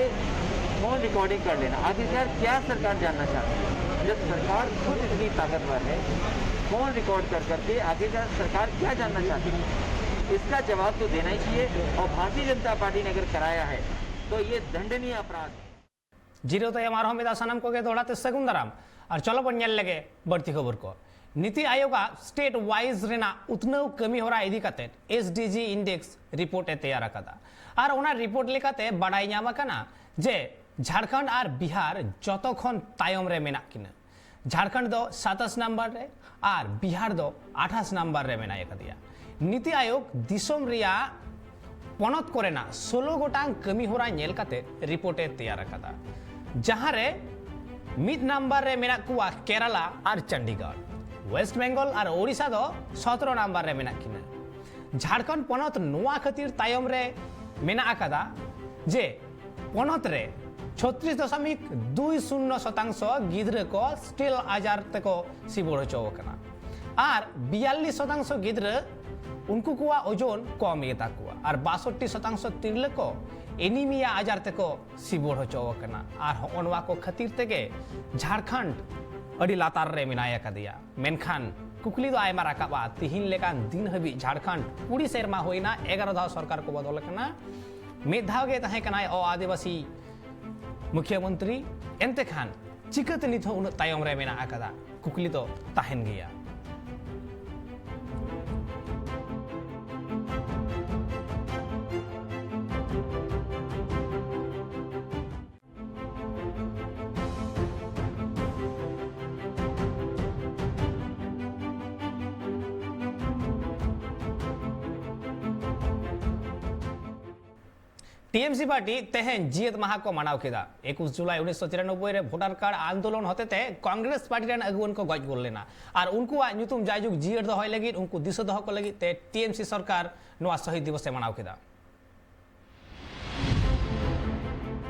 फोन रिकॉर्डिंग कर लेना। आखिरकार क्या सरकार जानना चाहती है? जब सरकार खुद इतनी ताकतवर है, फोन रिकॉर्ड कर करके आखिरकार सरकार क्या जानना चाहती है? इसका जवाब तो देना ही चाहिए। और भारतीय जनता पार्टी ने अगर कराया है तो ये दंडनीय अपराध है। ᱡᱤᱨᱟᱹᱣ ᱛᱟᱭᱚᱢ ᱟᱨᱦᱚᱸ ᱢᱤᱫ ᱫᱷᱟᱣ ᱥᱟᱱᱟᱢ ᱠᱚᱜᱮ ᱫᱚᱦᱲᱟ ᱛᱮ ᱥᱟᱹᱜᱩᱱ ᱫᱟᱨᱟᱢ᱾ ᱟᱨ ᱪᱚᱞᱚ ᱵᱚᱱ ᱧᱮᱞ ᱞᱮᱜᱮ ᱵᱟᱹᱲᱛᱤ ᱠᱷᱚᱵᱚᱨ ᱠᱚ᱾ ᱱᱤᱛᱤ ᱟᱭᱳᱜᱽ ᱟᱜ ᱥᱴᱮᱴ ᱣᱟᱭᱤᱡ ᱨᱮᱱᱟᱜ ᱩᱛᱱᱟᱹᱣ ᱠᱟᱹᱢᱤ ᱦᱚᱨᱟ ᱤᱫᱤ ᱠᱟᱛᱮ ᱮᱥ ᱰᱤ ᱡᱤ ᱤᱱᱰᱮᱠᱥ ᱨᱤᱯᱳᱨᱴ ᱮ ᱛᱮᱭᱟᱨ ᱟᱠᱟᱫᱟ᱾ ᱟᱨ ᱚᱱᱟ ᱨᱤᱯᱳᱨᱴ ᱞᱮᱠᱟᱛᱮ ᱵᱟᱰᱟᱭ ᱧᱟᱢ ᱟᱠᱟᱱᱟ ᱡᱮ ᱡᱷᱟᱲᱠᱷᱚᱸᱰ ᱟᱨ ᱵᱤᱦᱟᱨ ᱡᱚᱛᱚ ᱠᱷᱚᱱ ᱛᱟᱭᱚᱢ ᱨᱮ ᱢᱮᱱᱟᱜ ᱠᱤᱱᱟ᱾ ᱡᱷᱟᱲᱠᱷᱚᱸᱰ ᱫᱚ ᱥᱟᱛᱟᱥ ᱱᱟᱢᱵᱟᱨ ᱨᱮ ᱟᱨ ᱵᱤᱦᱟᱨ ᱫᱚ ᱟᱴᱷᱟᱥ ᱱᱟᱢᱵᱟᱨ ᱨᱮ ᱢᱮᱱᱟᱭ ᱟᱠᱟᱫᱮᱭᱟ᱾ ᱱᱤᱛᱤ ᱟᱭᱳᱜᱽ ᱫᱤᱥᱚᱢ ᱨᱮᱭᱟᱜ ᱯᱚᱱᱚᱛ ᱠᱚᱨᱮᱱᱟᱜ ᱥᱳᱞᱳ ᱜᱚᱴᱟᱝ ᱠᱟᱹᱢᱤ ᱦᱚᱨᱟ ᱧᱮᱞ ᱠᱟᱛᱮ ᱨᱤᱯᱳᱨᱴ ᱮ ᱛᱮᱭᱟᱨ ᱟᱠᱟᱫᱟ, ᱡᱟᱦᱟᱸ ᱨᱮ ᱢᱤᱫ ᱱᱟᱢᱵᱟᱨ ᱨᱮ ᱢᱮᱱᱟᱜ ᱠᱚᱣᱟ ᱠᱮᱨᱟᱞᱟ ᱟᱨ ᱪᱚᱱᱰᱤᱜᱚᱲ᱾ ᱣᱮᱥᱴ ᱵᱮᱝᱜᱚᱞ ᱟᱨ ᱳᱰᱤᱥᱟ ᱫᱚ ᱥᱚᱛᱨᱚ ᱱᱟᱢᱵᱟᱨ ᱨᱮ ᱢᱮᱱᱟᱜ ᱠᱤᱱᱟ᱾ ᱡᱷᱟᱲᱠᱷᱚᱸᱰ ᱯᱚᱱᱚᱛ ᱱᱚᱣᱟ ᱠᱷᱟᱹᱛᱤᱨ ᱛᱟᱭᱚᱢ ᱨᱮ ᱢᱮᱱᱟᱜ ᱟᱠᱟᱫᱟ ᱡᱮ ᱯᱚᱱᱚᱛ ᱨᱮ ᱪᱷᱚᱛᱨᱤᱥ ᱫᱚᱥᱚᱢᱤᱠ ᱫᱩᱭ ᱥᱩᱱᱱᱚ ᱥᱚᱛᱟᱝᱥᱚ ᱜᱤᱫᱽᱨᱟᱹ ᱠᱚ ᱥᱴᱤᱞ ᱟᱡᱟᱨ ᱛᱮᱠᱚ ᱥᱤᱵᱚᱲ ᱦᱚᱪᱚ ᱟᱠᱟᱱᱟ ᱟᱨ ᱵᱤᱭᱟᱞᱞᱤᱥ ᱥᱚᱛᱟᱝᱥᱚ ᱜᱤᱫᱽᱨᱟᱹ ᱩᱱᱠᱩ ᱠᱚᱣᱟᱜ ᱳᱡᱚᱱ ᱠᱚᱢ ᱜᱮᱛᱟ ᱠᱚᱣᱟ ᱟᱨ ᱵᱟᱥᱚᱴᱴᱤ ᱥᱚᱛᱟᱝᱥᱚ ᱛᱤᱨᱞᱟᱹ ᱠᱚ ᱮᱱᱤᱢᱤᱭᱟ ᱟᱡᱟᱨ ᱛᱮᱠᱚ ᱥᱤᱵᱚᱲ ᱦᱚᱪᱚ ᱟᱠᱟᱱᱟ᱾ ᱟᱨ ᱦᱚᱸᱜᱼᱚ ᱱᱚᱣᱟ ᱠᱚ ᱠᱷᱟᱹᱛᱤᱨ ᱛᱮᱜᱮ ᱡᱷᱟᱲᱠᱷᱚᱸᱰ ᱟᱹᱰᱤ ᱞᱟᱛᱟᱨ ᱨᱮ ᱢᱮᱱᱟᱭ ᱟᱠᱟᱫᱮᱭᱟ᱾ ᱢᱮᱱᱠᱷᱟᱱ ᱠᱩᱠᱞᱤ ᱫᱚ ᱟᱭᱢᱟ ᱨᱟᱠᱟᱵᱼᱟ, ᱛᱤᱦᱤᱧ ᱞᱮᱠᱟᱱ ᱫᱤᱱ ᱦᱟᱹᱵᱤᱡ ᱡᱷᱟᱲᱠᱷᱚᱸᱰ ᱠᱩᱲᱤ ᱥᱮᱨᱢᱟ ᱦᱩᱭᱱᱟ, ᱮᱜᱟᱨᱚ ᱫᱷᱟᱣ ᱥᱚᱨᱠᱟᱨ ᱠᱚ ᱵᱚᱫᱚᱞ ᱟᱠᱟᱱᱟ, ᱢᱤᱫ ᱫᱷᱟᱣ ᱜᱮ ᱛᱟᱦᱮᱸ ᱠᱟᱱᱟᱭ ᱚ ᱟᱹᱫᱤᱵᱟᱹᱥᱤ ᱢᱩᱠᱷᱭᱟᱹ ᱢᱚᱱᱛᱨᱤ, ᱮᱱᱛᱮ ᱠᱷᱟᱱ ᱪᱤᱠᱟᱹᱛᱮ ᱱᱤᱛ ᱦᱚᱸ ᱩᱱᱟᱹᱜ ᱛᱟᱭᱚᱢ ᱨᱮ ᱢᱮᱱᱟᱜ ᱟᱠᱟᱫᱟ? ᱠᱩᱠᱞᱤ ᱫᱚ ᱛᱟᱦᱮᱱ ᱜᱮᱭᱟ᱾ ᱴᱤ ᱮᱢ ᱥᱤ ᱯᱟᱨᱴᱤ ᱛᱮᱦᱮᱧ ᱡᱤᱭᱟᱹᱫ ᱢᱟᱦᱟ ᱠᱚ ᱢᱟᱱᱟᱣ ᱠᱮᱫᱟ᱾ ᱮᱠᱩᱥ ᱡᱩᱞᱟᱭ ᱩᱱᱤᱥᱥᱚ ᱪᱤᱨᱟᱱᱚᱵᱵᱳᱭ ᱨᱮ ᱵᱷᱳᱴᱟᱨ ᱠᱟᱨᱰ ᱟᱱᱫᱳᱞᱚᱱ ᱦᱚᱛᱮᱛᱮ ᱠᱚᱝᱜᱨᱮᱥ ᱯᱟᱨᱴᱤ ᱨᱮᱱ ᱟᱹᱜᱩᱣᱟᱹᱱ ᱠᱚ ᱜᱚᱡ ᱜᱩᱨ ᱞᱮᱱᱟ ᱟᱨ ᱩᱱᱠᱩᱣᱟᱜ ᱧᱩᱛᱩᱢ ᱡᱟᱭᱡᱩᱜᱽ ᱡᱤᱭᱟᱹᱲ ᱫᱚᱦᱚᱭ ᱞᱟᱹᱜᱤᱫ, ᱩᱱᱠᱩ ᱫᱤᱥᱟᱹ ᱫᱚᱦᱚ ᱠᱚ ᱞᱟᱹᱜᱤᱫ ᱛᱮ ᱴᱤ ᱮᱢ ᱥᱤ ᱥᱚᱨᱠᱟᱨ ᱱᱚᱣᱟ ᱥᱚᱦᱤᱫ ᱫᱤᱵᱚᱥ ᱮ ᱢᱟᱱᱟᱣ ᱠᱮᱫᱟ᱾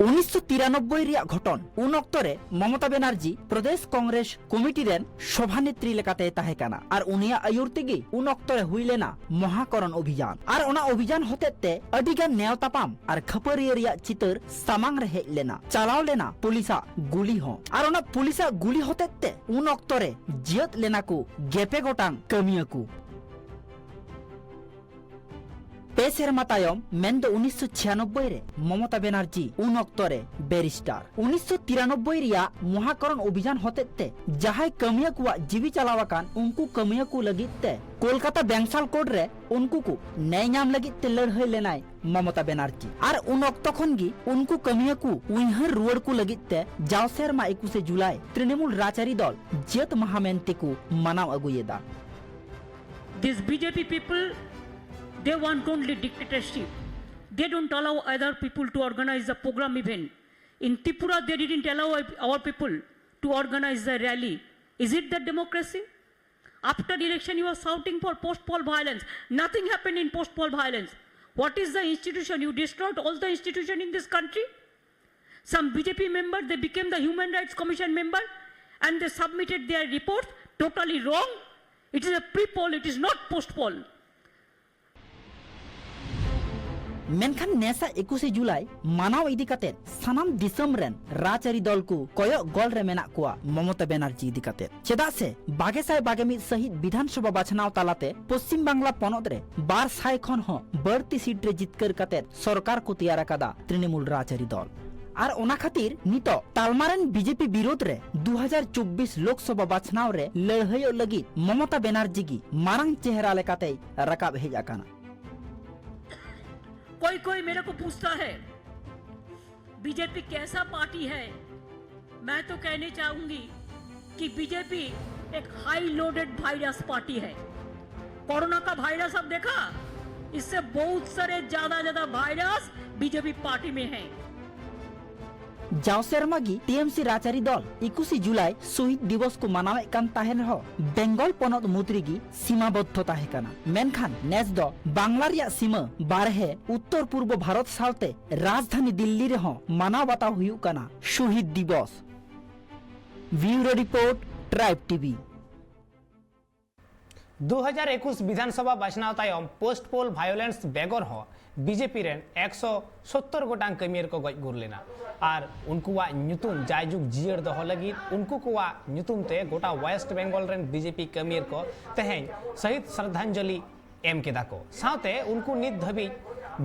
ᱩᱱᱤᱥᱥᱚ ᱛᱤᱨᱟᱱᱚᱵᱵᱳᱭ ᱨᱮᱭᱟᱜ ᱜᱷᱚᱴᱚᱱ᱾ ᱩᱱ ᱚᱠᱛᱚ ᱨᱮ ᱢᱚᱢᱚᱛᱟ ᱵᱮᱱᱟᱨᱡᱤ ᱯᱨᱚᱫᱮᱥ ᱠᱚᱝᱜᱨᱮᱥ ᱠᱚᱢᱤᱴᱤ ᱨᱮᱱ ᱥᱚᱵᱷᱟᱱᱮᱛᱨᱤ ᱞᱮᱠᱟᱛᱮᱭ ᱛᱟᱦᱮᱸ ᱠᱟᱱᱟ ᱟᱨ ᱩᱱᱤᱭᱟᱜ ᱟᱹᱭᱩᱨ ᱛᱮᱜᱮ ᱩᱱ ᱚᱠᱛᱚ ᱨᱮ ᱦᱩᱭ ᱞᱮᱱᱟ ᱢᱚᱦᱟᱠᱚᱨᱚᱱ ᱚᱵᱷᱤᱡᱟᱱ᱾ ᱟᱨ ᱚᱱᱟ ᱚᱵᱷᱤᱡᱟᱱ ᱦᱚᱛᱮᱛ ᱛᱮ ᱟᱹᱰᱤ ᱜᱟᱱ ᱱᱮᱭᱟᱣ ᱛᱟᱯᱟᱢ ᱟᱨ ᱠᱷᱟᱹᱯᱟᱹᱨᱤᱭᱟᱹ ᱨᱮᱭᱟᱜ ᱪᱤᱛᱟᱹᱨ ᱥᱟᱢᱟᱝ ᱨᱮ ᱦᱮᱡ ᱞᱮᱱᱟ᱾ ᱪᱟᱞᱟᱣ ᱞᱮᱱᱟ ᱯᱩᱞᱤᱥᱟᱜ ᱜᱩᱞᱤ ᱦᱚᱸ᱾ ᱟᱨ ᱚᱱᱟ ᱯᱩᱞᱤᱥᱟᱜ ᱜᱩᱞᱤ ᱦᱚᱛᱮᱛ ᱛᱮ ᱩᱱ ᱚᱠᱛᱚ ᱨᱮ ᱡᱤᱭᱟᱹᱫ ᱞᱮᱱᱟ ᱠᱚ ᱜᱮᱯᱮ ᱜᱚᱴᱟᱝ ᱠᱟᱹᱢᱤᱭᱟᱹ ᱠᱚ᱾ ᱯᱮ ᱥᱮᱨᱢᱟ ᱛᱟᱭᱚᱢ, ᱢᱮᱱᱫᱚ ᱩᱱᱤᱥᱥᱚ ᱪᱷᱤᱭᱟᱱᱚᱵᱵᱳᱭ ᱨᱮ, ᱢᱚᱢᱚᱛᱟ ᱵᱮᱱᱟᱨᱡᱤ ᱩᱱ ᱚᱠᱛᱚ ᱨᱮ ᱵᱮᱨᱤᱥᱴᱟᱨ᱾ ᱩᱱᱤᱥᱥᱚ ᱛᱤᱨᱟᱱᱚᱵᱵᱳᱭ ᱨᱮᱭᱟᱜ ᱢᱚᱦᱟᱠᱚᱨᱚᱱ ᱚᱵᱷᱤᱡᱟᱱ ᱦᱚᱛᱮᱛ ᱛᱮ ᱡᱟᱦᱟᱸᱭ ᱠᱟᱹᱢᱤᱭᱟᱹ ᱠᱚᱣᱟᱜ ᱡᱤᱣᱤ ᱪᱟᱞᱟᱣ ᱟᱠᱟᱱ, ᱩᱱᱠᱩ ᱠᱟᱹᱢᱤᱭᱟᱹ ᱠᱚ ᱞᱟᱹᱜᱤᱫ ᱛᱮ ᱠᱳᱞᱠᱟᱛᱟ ᱵᱮᱝᱥᱟᱞ ᱠᱳᱨᱴ ᱨᱮ ᱩᱱᱠᱩ ᱠᱚ ᱱᱮᱭ ᱧᱟᱢ ᱞᱟᱹᱜᱤᱫ ᱛᱮ ᱞᱟᱹᱲᱦᱟᱹᱭ ᱞᱮᱱᱟᱭ ᱢᱚᱢᱚᱛᱟ ᱵᱮᱱᱟᱨᱡᱤ᱾ ᱟᱨ ᱩᱱ ᱚᱠᱛᱚ ᱠᱷᱚᱱ ᱜᱮ ᱩᱱᱠᱩ ᱠᱟᱹᱢᱤᱭᱟᱹ ᱠᱚ ᱩᱭᱦᱟᱹᱨ ᱨᱩᱣᱟᱹᱲ ᱠᱚ ᱞᱟᱹᱜᱤᱫ ᱛᱮ ᱡᱟᱣ ᱥᱮᱨᱢᱟ ᱮᱠᱩᱥᱮ ᱡᱩᱞᱟᱭ ᱛᱨᱤᱱᱢᱩᱞ ᱨᱟᱡᱽᱟᱹᱨᱤ ᱫᱚᱞ ᱡᱟᱹᱛ ᱢᱟᱦᱟ ᱢᱮᱱᱛᱮ ᱠᱚ ᱢᱟᱱᱟᱣ ᱟᱹᱜᱩᱭᱮᱫᱟ᱾ These B J P people, they want only dictatorship. They don't allow other people to organize a program even. In Tripura, they didn't allow our people to organize a rally. Is it that democracy? After election, you are shouting for post poll violence. Nothing happened in post poll violence. What is the institution? You destroyed all the institution in this country. Some B J P member, they became the Human Rights Commission member and they submitted their reports. Totally wrong. It is a pre poll, it is not post poll. ᱢᱮᱱᱠᱷᱟᱱ ᱱᱮᱥᱟ ᱮᱠᱩᱥᱮ ᱡᱩᱞᱟᱭ ᱢᱟᱱᱟᱣ ᱤᱫᱤ ᱠᱟᱛᱮ ᱥᱟᱱᱟᱢ ᱫᱤᱥᱚᱢ ᱨᱮᱱ ᱨᱟᱡᱽᱟᱹᱨᱤ ᱫᱚᱞ ᱠᱚ ᱠᱚᱭᱚᱜ ᱜᱚᱞ ᱨᱮ ᱢᱮᱱᱟᱜ ᱠᱚᱣᱟ ᱢᱚᱢᱚᱛᱟ ᱵᱮᱱᱟᱨᱡᱤ ᱤᱫᱤ ᱠᱟᱛᱮ᱾ ᱪᱮᱫᱟᱜ ᱥᱮ ᱵᱟᱜᱮ ᱥᱟᱭ ᱵᱟᱜᱮ ᱢᱤᱫ ᱥᱟᱹᱦᱤᱛ ᱵᱤᱫᱷᱟᱱ ᱥᱚᱵᱷᱟ ᱵᱟᱪᱷᱱᱟᱣ ᱛᱟᱞᱟᱛᱮ ᱯᱚᱥᱪᱤᱢ ᱵᱟᱝᱞᱟ ᱯᱚᱱᱚᱛ ᱨᱮ ᱵᱟᱨ ᱥᱟᱭ ᱠᱷᱚᱱ ᱦᱚᱸ ᱵᱟᱹᱲᱛᱤ ᱥᱤᱴ ᱨᱮ ᱡᱤᱛᱠᱟᱹᱨ ᱠᱟᱛᱮ ᱥᱚᱨᱠᱟᱨ ᱠᱚ ᱛᱮᱭᱟᱨ ᱟᱠᱟᱫᱟ ᱛᱨᱤᱱᱢᱩᱞ ᱨᱟᱡᱽᱟᱹᱨᱤ ᱫᱚᱞ᱾ ᱟᱨ ᱚᱱᱟ ᱠᱷᱟᱹᱛᱤᱨ ᱱᱤᱛᱚᱜ ᱛᱟᱞᱢᱟ ᱨᱮᱱ ᱵᱤᱡᱮᱯᱤ ᱵᱤᱨᱳᱫᱷ ᱨᱮ ᱫᱩ ᱦᱟᱡᱟᱨ ᱪᱚᱵᱵᱤᱥ ᱞᱳᱠᱥᱚᱵᱷᱟ ᱵᱟᱪᱷᱱᱟᱣ ᱨᱮ ᱞᱟᱹᱲᱦᱟᱹᱭᱚᱜ ᱞᱟᱹᱜᱤᱫ ᱢᱚᱢᱚᱛᱟ ᱵᱮᱱᱟᱨᱡᱤ ᱜᱮ ᱢᱟᱨᱟᱝ ᱪᱮᱦᱨᱟ ᱞᱮᱠᱟᱛᱮᱭ ᱨᱟᱠᱟᱵ ᱦᱮᱡ ᱟᱠᱟᱱᱟ᱾ कोई कोई मेरे को पूछता है बीजेपी कैसा पार्टी है? मैं तो कहने चाहूंगी कि बीजेपी एक हाई लोडेड वायरस पार्टी है। कोरोना का वायरस आप देखा, इससे बहुत सारे ज्यादा ज्यादा वायरस बीजेपी पार्टी में हैं। ᱡᱟᱣ ᱥᱮᱨᱢᱟ ᱜᱮ ᱴᱤᱮᱢᱥᱤ ᱨᱟᱡᱽᱟᱹᱨᱤ ᱫᱚᱞ ᱮᱠᱩᱥᱮ ᱡᱩᱞᱟᱭ ᱥᱚᱦᱤᱫ ᱫᱤᱵᱚᱥ ᱠᱚ ᱢᱟᱱᱟᱣᱮᱫ ᱠᱟᱱ ᱛᱟᱦᱮᱸᱱ ᱨᱮᱦᱚᱸ ᱵᱮᱝᱜᱚᱞ ᱯᱚᱱᱚᱛ ᱢᱩᱫᱽ ᱨᱮᱜᱮ ᱥᱤᱢᱟᱵᱚᱫᱽᱫᱷᱚ ᱛᱟᱦᱮᱸ ᱠᱟᱱᱟ᱾ ᱢᱮᱱᱠᱷᱟᱱ ᱱᱮᱥ ᱫᱚ ᱵᱟᱝᱞᱟ ᱨᱮᱭᱟᱜ ᱥᱤᱢᱟᱹ ᱵᱟᱨᱦᱮ ᱩᱛᱛᱚᱨ ᱯᱩᱨᱵᱚ ᱵᱷᱟᱨᱚᱛ ᱥᱟᱶᱛᱮ ᱨᱟᱡᱽᱫᱷᱟᱱᱤ ᱫᱤᱞᱞᱤ ᱨᱮᱦᱚᱸ ᱢᱟᱱᱟᱣ ᱵᱟᱛᱟᱣ ᱦᱩᱭᱩᱜ ᱠᱟᱱᱟ ᱥᱚᱦᱤᱫ ᱫᱤᱵᱚᱥ᱾ ᱵᱤᱭᱩᱨᱳ ᱨᱤᱯᱳᱨᱴ, ᱴᱨᱟᱭᱤᱵᱽ ᱴᱤᱵᱷᱤ᱾ ᱫᱩ ᱦᱟᱡᱟᱨ ᱮᱠᱩᱥ ᱵᱤᱫᱷᱟᱱᱥᱚᱵᱷᱟ ᱵᱟᱪᱷᱱᱟᱣ ᱛᱟᱭᱚᱢ ᱯᱳᱥᱴ ᱯᱳᱞ ᱵᱷᱟᱭᱳᱞᱮᱱᱥ ᱵᱮᱜᱚᱨ ᱦᱚᱸ ᱵᱤᱡᱮᱯᱤ ᱨᱮᱱ ᱮᱠᱥᱚ ᱥᱚᱛᱛᱚᱨ ᱜᱚᱴᱟᱝ ᱠᱟᱹᱢᱤᱭᱟᱹ ᱠᱚ ᱜᱚᱡ ᱜᱩᱨ ᱞᱮᱱᱟ ᱟᱨ ᱩᱱᱠᱩᱣᱟᱜ ᱧᱩᱛᱩᱢ ᱡᱟᱭᱡᱩᱜᱽ ᱡᱤᱭᱟᱹᱲ ᱫᱚᱦᱚ ᱞᱟᱹᱜᱤᱫ ᱩᱱᱠᱩ ᱠᱚᱣᱟᱜ ᱧᱩᱛᱩᱢ ᱛᱮ ᱜᱚᱴᱟ ᱣᱮᱥᱴ ᱵᱮᱝᱜᱚᱞ ᱨᱮᱱ ᱵᱤᱡᱮᱯᱤ ᱠᱟᱹᱢᱤᱭᱟᱹ ᱠᱚ ᱛᱮᱦᱮᱧ ᱥᱚᱦᱤᱫ ᱥᱨᱟᱫᱷᱟᱧᱡᱚᱞᱤ ᱮᱢ ᱠᱮᱫᱟ ᱠᱚ᱾ ᱥᱟᱶᱛᱮ ᱩᱱᱠᱩ ᱱᱤᱛ ᱫᱷᱟᱹᱵᱤᱡ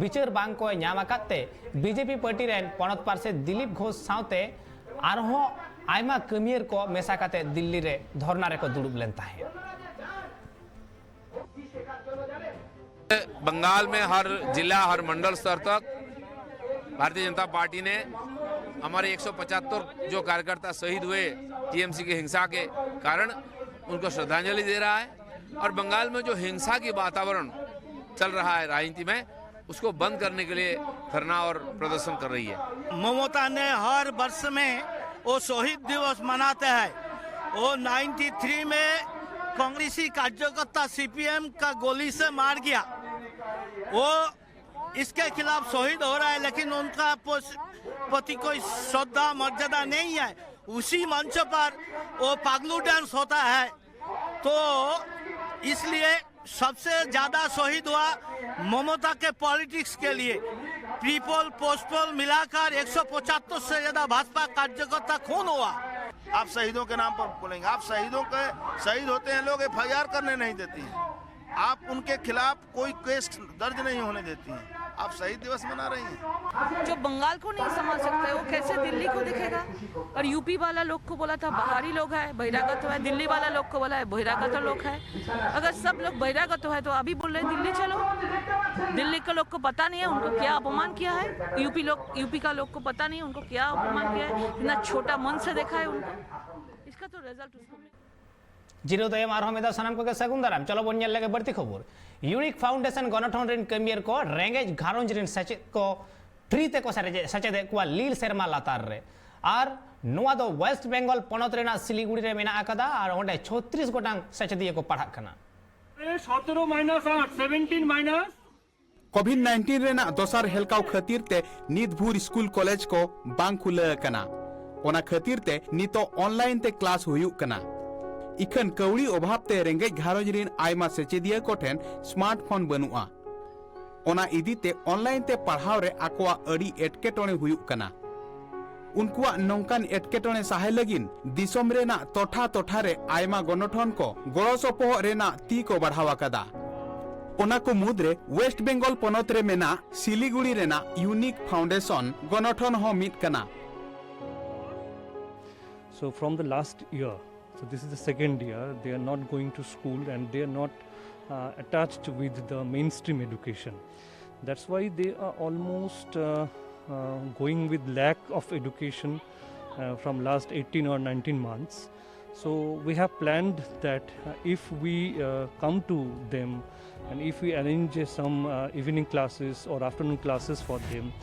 ᱵᱤᱪᱟᱹᱨ ᱵᱟᱝ ᱠᱚ ᱧᱟᱢ ᱟᱠᱟᱫ ᱛᱮ ᱵᱤᱡᱮᱯᱤ ᱯᱟᱨᱴᱤ ᱨᱮᱱ ᱯᱚᱱᱚᱛ ᱯᱟᱨᱥᱮᱛ ᱫᱤᱞᱤᱯ ᱜᱷᱳᱥ ᱥᱟᱶᱛᱮ ᱟᱨᱦᱚᱸ ᱟᱭᱢᱟ ᱠᱟᱹᱢᱤᱭᱟᱹ ᱠᱚ ᱢᱮᱥᱟ ᱠᱟᱛᱮ ᱫᱤᱞᱞᱤ ᱨᱮ ᱫᱷᱚᱨᱱᱟ ᱨᱮᱠᱚ ᱫᱩᱲᱩᱵ ᱞᱮᱱ ᱛᱟᱦᱮᱸᱫ᱾ बंगाल में हर जिला, हर मंडल स्तर तक भारतीय जनता पार्टी ने हमारे एक सौ पचहत्तर जो कार्यकर्ता शहीद हुए टीएमसी की हिंसा के कारण, उनको श्रद्धांजलि दे रहा है। और बंगाल में जो हिंसा की वातावरण चल रहा है राजनीति में, उसको बंद करने के लिए धरना और प्रदर्शन कर रही है। ममता ने हर वर्ष में वो शहीद दिवस मनाते हैं। वो नाइन्टी थ्री में कांग्रेसी कार्यकर्ता सीपीएम का गोली से मार गया, वो इसके खिलाफ शहीद हो रहा है, लेकिन उनका पोस-, प्रति कोई श्रद्धा मर्यादा नहीं है। उसी मंच पर वो पगलू डांस होता है, तो इसलिए सबसे ज्यादा शहीद हुआ ममता के पॉलिटिक्स के लिए। प्रीपोल पोस्टपोल मिलाकर एक सौ पचहत्तर से ज्यादा भाजपा कार्यकर्ता खून हुआ। आप शहीदों के नाम पर बोलेंगे, आप शहीदों के, शहीद होते हैं लोग, एफआईआर करने नहीं देती हैं, आप उनके खिलाफ कोई केस दर्ज नहीं होने देती हैं, आप शहीद दिवस मना रही हैं। जो बंगाल को नहीं संभाल सकता है, वो कैसे दिल्ली को देखेगा? और यूपी वाला लोग को बोला था बाहरी लोग है, बहिरागत है, दिल्ली वाला लोग को बोला है बहिरागत लोग है। अगर सब लोग बहिरागत है तो अभी बोल रहे हैं दिल्ली चलो। दिल्ली के लोग को पता नहीं है उनको क्या अपमान किया है, यूपी लोग, यूपी का लोग को पता नहीं है उनको क्या अपमान किया है, इतना छोटा मन से देखा है उनको। इसका तो रिजल्ट उसको मिल- ᱡᱤᱨᱟᱹᱣ ᱛᱟᱭᱚᱢ ᱟᱨᱦᱚᱸ ᱢᱤᱫ ᱫᱷᱟᱣ ᱥᱟᱱᱟᱢ ᱠᱚᱜᱮ ᱥᱟᱹᱜᱩᱱ ᱫᱟᱨᱟᱢ᱾ ᱪᱚᱞᱚ ᱵᱚᱱ ᱧᱮᱞ ᱞᱮᱜᱮ ᱵᱟᱹᱲᱛᱤ ᱠᱷᱚᱵᱚᱨ᱾ ᱤᱭᱩᱱᱤᱠ ᱯᱷᱟᱣᱩᱱᱰᱮᱥᱚᱱ ᱜᱚᱱᱚᱴᱷᱚᱱ ᱨᱮᱱ ᱠᱟᱹᱢᱤᱭᱟᱹ ᱠᱚ ᱨᱮᱸᱜᱮᱡ ᱜᱷᱟᱨᱚᱸᱡᱽ ᱨᱮᱱ ᱥᱮᱪᱮᱫ ᱠᱚ ᱯᱷᱨᱤ ᱛᱮᱠᱚ ᱥᱮᱪᱮᱫ- ᱥᱮᱪᱮᱫᱮᱫ ᱠᱚᱣᱟ ᱞᱤᱞ ᱥᱮᱨᱢᱟ ᱞᱟᱛᱟᱨ ᱨᱮ᱾ ᱟᱨ ᱱᱚᱣᱟ ᱫᱚ ᱳᱭᱮᱥᱴ ᱵᱮᱝᱜᱚᱞ ᱯᱚᱱᱚᱛ ᱨᱮᱱᱟᱜ ᱥᱤᱞᱤᱜᱩᱲᱤ ᱨᱮ ᱢᱮᱱᱟᱜ ᱟᱠᱟᱫᱟ ᱟᱨ ᱚᱸᱰᱮ ᱪᱷᱚᱛᱨᱤᱥ ᱜᱚᱴᱟᱝ ᱥᱮᱪᱮᱫᱤᱭᱟᱹ ᱠᱚ ᱯᱟᱲᱦᱟᱜ ᱠᱟᱱᱟ᱾ ᱥᱚᱛᱨᱚ ᱢᱟᱭᱱᱟᱥ ᱟᱴ, ᱥᱮᱵᱷᱮᱱᱴᱤᱱ ᱢᱟᱭᱱᱟᱥ᱾ ᱠᱳᱵᱷᱤᱰ ᱱᱟᱭᱤᱱᱴᱤᱱ ᱨᱮᱱᱟᱜ ᱫᱚᱥᱟᱨ ᱦᱮᱞᱠᱟᱣ ᱠᱷᱟᱹᱛᱤᱨ ᱛᱮ ᱱᱤᱛ ᱵᱷᱳᱨ ᱥᱠᱩᱞ ᱠᱚᱞᱮᱡᱽ ᱠᱚ ᱵᱟᱝ ᱠᱷᱩᱞᱟᱹ ᱟᱠᱟᱱᱟ᱾ ᱚᱱᱟ ᱠᱷᱟᱹᱛᱤᱨ ᱛᱮ ᱱᱤᱛᱚᱜ ᱚᱱᱞᱟᱭᱤᱱ ᱛᱮ ᱠᱞᱟᱥ ᱦᱩᱭᱩᱜ ᱠᱟᱱᱟ᱾ ᱤᱠᱷᱟᱹᱱ ᱠᱟᱹᱣᱰᱤ ᱚᱵᱷᱟᱵ ᱛᱮ ᱨᱮᱸᱜᱮᱡ ᱜᱷᱟᱨᱚᱸᱡᱽ ᱨᱤᱱ ᱟᱭᱢᱟ ᱥᱮᱪᱮᱫᱤᱭᱟᱹ ᱠᱚ ᱴᱷᱮᱱ ᱥᱢᱟᱨᱴᱯᱷᱳᱱ ᱵᱟᱹᱱᱩᱜᱼᱟ᱾ ᱚᱱᱟ ᱤᱫᱤ ᱛᱮ ᱚᱱᱞᱟᱭᱤᱱ ᱛᱮ ᱯᱟᱲᱦᱟᱣ ᱨᱮ ᱟᱠᱚᱣᱟᱜ ᱟᱹᱰᱤ ᱮᱴᱠᱮᱴᱚᱬᱮ ᱦᱩᱭᱩᱜ ᱠᱟᱱᱟ᱾ ᱩᱱᱠᱩᱣᱟᱜ ᱱᱚᱝᱠᱟᱱ ᱮᱴᱠᱮᱴᱚᱬᱮ ᱥᱟᱦᱟᱭ ᱞᱟᱹᱜᱤᱫ ᱫᱤᱥᱚᱢ ᱨᱮᱱᱟᱜ ᱴᱚᱴᱷᱟ ᱴᱚᱴᱷᱟ ᱨᱮ ᱟᱭᱢᱟ ᱜᱚᱱᱚᱴᱷᱚᱱ ᱠᱚ ᱜᱚᱲᱚ ᱥᱚᱯᱚᱦᱚᱫ ᱨᱮᱱᱟᱜ ᱛᱤ ᱠᱚ ᱵᱟᱲᱦᱟᱣ ᱟᱠᱟᱫᱟ᱾ ᱚᱱᱟ ᱠᱚ ᱢᱩᱫᱽᱨᱮ ᱳᱭᱮᱥᱴ ᱵᱮᱝᱜᱚᱞ ᱯᱚᱱᱚᱛ ᱨᱮ ᱢᱮᱱᱟᱜ ᱥᱤᱞᱤᱜᱩᱲᱤ ᱨᱮᱱᱟᱜ ᱤᱭᱩᱱᱤᱠ ᱯᱷᱟᱣᱩᱱᱰᱮᱥᱚᱱ ᱜᱚᱱᱚᱴᱷᱚᱱ ᱦᱚᱸ ᱢᱤᱫ ᱠᱟᱱᱟ᱾ So from the last year, so this is the second year, they are not going to school and they are not uh, attached with the mainstream education. That's why they are almost uh, uh, going with lack of education uh, from last eighteen or nineteen months. So we have planned that uh, if we uh, come to them and if we arrange uh, some uh, evening classes or afternoon classes for them,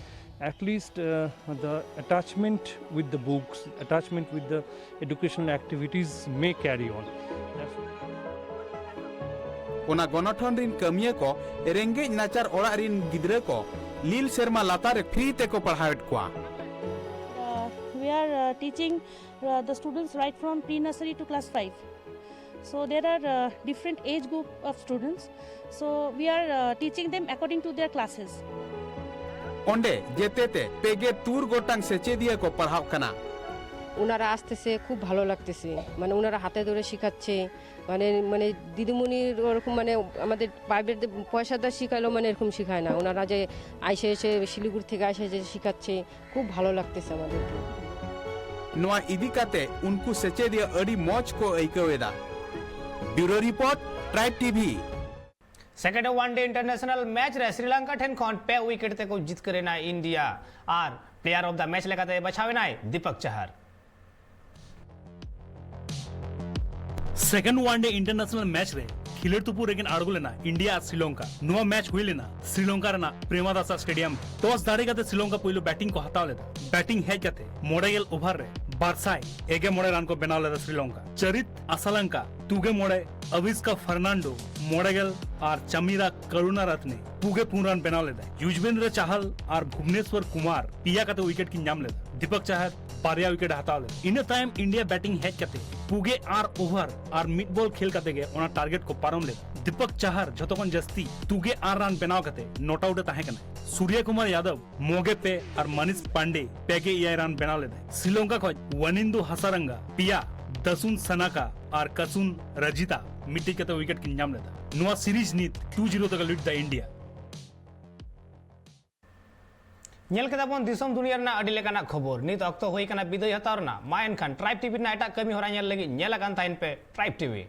at least uh, the attachment with the books, attachment with the educational activities may carry on. That's ᱚᱱᱟ ᱜᱚᱱᱚᱴᱷᱚᱱ ᱨᱤᱱ ᱠᱟᱹᱢᱤᱭᱟᱹ ᱠᱚ ᱨᱮᱸᱜᱮᱡ ᱱᱟᱪᱟᱨ ᱚᱲᱟᱜ ᱨᱤᱱ ᱜᱤᱫᱽᱨᱟᱹ ᱠᱚ ᱞᱤᱞ ᱥᱮᱨᱢᱟ ᱞᱟᱛᱟᱨ ᱨᱮ ᱯᱷᱨᱤ ᱛᱮᱠᱚ ᱯᱟᱲᱦᱟᱣᱮᱫ ᱠᱚᱣᱟ᱾ Uh, we are uh, teaching uh, the students right from pre-nursery to class five. So there are uh, different age group of students. So we are uh, teaching them according to their classes. ᱚᱸᱰᱮ ᱡᱮᱛᱮ ᱛᱮ ᱯᱮᱜᱮ ᱛᱩᱨ ᱜᱚᱴᱟᱝ ᱥᱮᱪᱮᱫᱤᱭᱟᱹ ᱠᱚ ᱯᱟᱲᱦᱟᱜ ᱠᱟᱱᱟ᱾ ওনারা আসতেছে, খুব ভালো লাগতেছে। মানে ওনারা হাতে ধরে শেখাচ্ছে, মানে মানে দিদিমণির ওরকম মানে আমাদের প্রাইভেট পয়সা দিয়ে শেখালেও মানে এরকম শেখায় না। ওনারা যে আইসে এসে শিলিগুড়ি থেকে আইসে যে শেখাচ্ছে, খুব ভালো লাগতেছে আমাদের। ᱱᱚᱣᱟ ᱤᱫᱤ ᱠᱟᱛᱮ ᱩᱱᱠᱩ ᱥᱮᱪᱮᱫᱤᱭᱟᱹ ᱟᱹᱰᱤ ᱢᱚᱡᱽ ᱠᱚ ᱟᱹᱭᱠᱟᱹᱣ ᱮᱫᱟ᱾ Bureau report, tribe TV. Second one day international match ᱨᱮ ᱥᱨᱤᱞᱚᱝᱠᱟ ᱴᱷᱮᱱ ᱠᱷᱚᱱ ᱯᱮ ᱣᱤᱠᱮᱴ ᱛᱮᱠᱚ ᱡᱤᱛᱠᱟᱹᱨ ᱮᱱᱟ India R player of the match ᱞᱮᱠᱟᱛᱮ ᱵᱟᱪᱷᱟᱣ ᱮᱱᱟᱭ ᱫᱤᱯᱚᱠ ᱪᱟᱦᱟᱨ᱾ ᱥᱮᱠᱮᱱᱰ ᱣᱟᱱ ᱰᱮ ᱤᱱᱴᱟᱨᱱᱮᱥᱱᱟᱞ ᱢᱮᱪ ᱨᱮ ᱠᱷᱤᱞᱟᱹᱲ ᱛᱩᱯᱩ ᱨᱮᱠᱤᱱ ᱟᱬᱜᱚ ᱞᱮᱱᱟ ᱤᱱᱰᱤᱭᱟ ᱟᱨ ᱥᱨᱤᱞᱚᱝᱠᱟ᱾ ᱱᱚᱣᱟ ᱢᱮᱪ ᱦᱩᱭ ᱞᱮᱱᱟ ᱥᱨᱤᱞᱚᱝᱠᱟ ᱨᱮᱱᱟᱜ ᱯᱨᱮᱢᱟᱫᱟᱥᱟ ᱥᱴᱮᱰᱤᱭᱟᱢ ᱨᱮ᱾ ᱴᱚᱥ ᱫᱟᱲᱮ ᱠᱟᱛᱮ ᱥᱨᱤᱞᱚᱝᱠᱟ ᱯᱩᱭᱞᱩ ᱵᱮᱴᱤᱝ ᱠᱚ ᱦᱟᱛᱟᱣ ᱞᱮᱫᱟ᱾ ᱵᱮᱴᱤᱝ ᱦᱮᱡ ᱠᱟᱛᱮ ᱢᱚᱬᱮ ᱜᱮᱞ ᱳᱵᱷᱟᱨ ᱨᱮ ᱵᱟᱨ ᱥᱟᱭ ᱮᱜᱮ ᱢᱚᱬᱮ ᱨᱟᱱ ᱠᱚ ᱵᱮᱱᱟᱣ ᱞᱮᱫᱟ ᱥᱨᱤᱞᱚᱝᱠᱟ᱾ ᱪᱟᱨᱤᱛ ᱟᱥᱟᱞᱟᱝᱠᱟ ᱛᱩᱜᱮ ᱢᱚᱬᱮ, ᱟᱵᱷᱤᱥᱠᱟ ᱯᱷᱟᱨᱱᱟᱱᱰᱳ ᱢᱚᱬᱮ ᱜᱮᱞ ᱟᱨ ᱪᱟᱢᱤᱨᱟ ᱠᱟᱨᱩᱱᱟᱨᱟᱛᱱᱮ ᱯᱩᱜᱮ ᱯᱩᱱ ᱨᱟᱱ ᱵᱮᱱᱟᱣ ᱞᱮᱫᱟᱭ᱾ ᱭᱩᱡᱵᱮᱱᱫᱨᱚ ᱪᱟᱦᱟᱞ ᱟᱨ ᱵᱷᱩᱵᱱᱮᱥᱣᱚᱨ ᱠᱩᱢᱟᱨ ᱯᱮᱭᱟ ᱠᱟᱛᱮ ᱣᱤᱠᱮᱴ ᱠᱤᱱ ᱧᱟᱢ ᱞᱮᱫᱟ᱾ ᱫᱤᱯᱚᱠ ᱪᱟᱦᱟᱨ ᱵᱟᱨᱭᱟ ᱣᱤᱠᱮᱴ ᱮ ᱦᱟᱛᱟᱣ ᱞᱮᱫᱟ᱾ ᱤᱱᱟᱹ ᱛᱟᱭᱚᱢ ᱤᱱᱰᱤᱭᱟ ᱵᱮᱴᱤᱝ ᱦᱮᱡ ᱠᱟᱛᱮ ᱯᱩᱜᱮ ᱟᱨ ᱳᱵᱷᱟᱨ ᱟᱨ ᱢᱤᱫ ᱵᱚᱞ ᱠᱷᱮᱞ ᱠᱟᱛᱮ ᱜᱮ ᱚᱱᱟ ᱴᱟᱨᱜᱮᱴ ᱠᱚ ᱯᱟᱨᱚᱢ ᱞᱮᱫᱟ᱾ ᱫᱤᱯᱚᱠ ᱪᱟᱦᱟᱨ ᱡᱷᱚᱛᱚ ᱠᱷᱚᱱ ᱡᱟᱹᱥᱛᱤ ᱛᱩᱜᱮ ᱟᱨ ᱨᱟᱱ ᱵᱮᱱᱟᱣ ᱠᱟᱛᱮ ᱱᱚᱴ ᱟᱣᱩᱴ ᱮ ᱛᱟᱦᱮᱸ ᱠᱟᱱᱟ᱾ ᱥᱩᱨᱭᱟ ᱠᱩᱢᱟᱨ ᱭᱟᱫᱚᱵ ᱢᱚᱜᱮ ᱯᱮ ᱟᱨ ᱢᱟᱱᱤᱥ ᱯᱟᱱᱰᱮ ᱯᱮ ᱜᱮ ᱮᱭᱟᱭ ᱨᱟᱱ ᱵᱮᱱᱟᱣ ᱞᱮᱫᱟᱭ᱾ ᱥᱨᱤᱞᱚᱝᱠᱟ ᱠᱷᱚᱱ ᱣᱟᱱᱤᱱᱫᱩ ᱦᱟᱥᱟᱨᱟᱝᱜᱟ ᱯᱮᱭᱟ, ᱫᱟᱥᱩᱱ ᱥᱟᱱᱟᱠᱟ ᱟᱨ ᱠᱟᱥᱩᱱ ᱨᱟᱡᱤᱛᱟ ᱢᱤᱫᱴᱤᱡ ᱠᱟᱛᱮ ᱣᱤᱠᱮᱴ ᱠᱤᱱ ᱧᱟᱢ ᱞᱮᱫᱟ᱾ ᱱᱚᱣᱟ ᱥᱤᱨᱤᱡᱽ ᱱᱤᱛ ᱴᱩ ᱡᱤᱨᱳ ᱛᱮᱜᱮ ᱞᱤᱰ ᱫᱟ ᱤᱱᱰᱤᱭᱟ᱾ ᱧᱮᱞ ᱠᱮᱫᱟ ᱵᱚᱱ ᱫᱤᱥᱚᱢ ᱫᱩᱱᱤᱭᱟᱹ ᱨᱮᱱᱟᱜ ᱟᱹᱰᱤ ᱞᱮᱠᱟᱱᱟᱜ ᱠᱷᱚᱵᱚᱨ᱾ ᱱᱤᱛ ᱚᱠᱛᱚ ᱦᱩᱭ ᱟᱠᱟᱱᱟ ᱵᱤᱫᱟᱹᱭ ᱦᱟᱛᱟᱣ ᱨᱮᱱᱟᱜ᱾ ᱢᱟ ᱮᱱᱠᱷᱟᱱ ᱴᱨᱟᱭᱤᱵᱽ ᱴᱤᱵᱷᱤ ᱨᱮᱱᱟᱜ ᱮᱴᱟᱜ ᱠᱟᱹᱢᱤ ᱦᱚᱨᱟ ᱧᱮᱞ ᱞᱟᱹᱜᱤᱫ ᱧᱮᱞ ᱟᱠᱟᱱ ᱛᱟᱦᱮᱱ ᱯᱮ ᱴᱨᱟᱭᱤᱵᱽ ᱴᱤᱵᱷᱤ᱾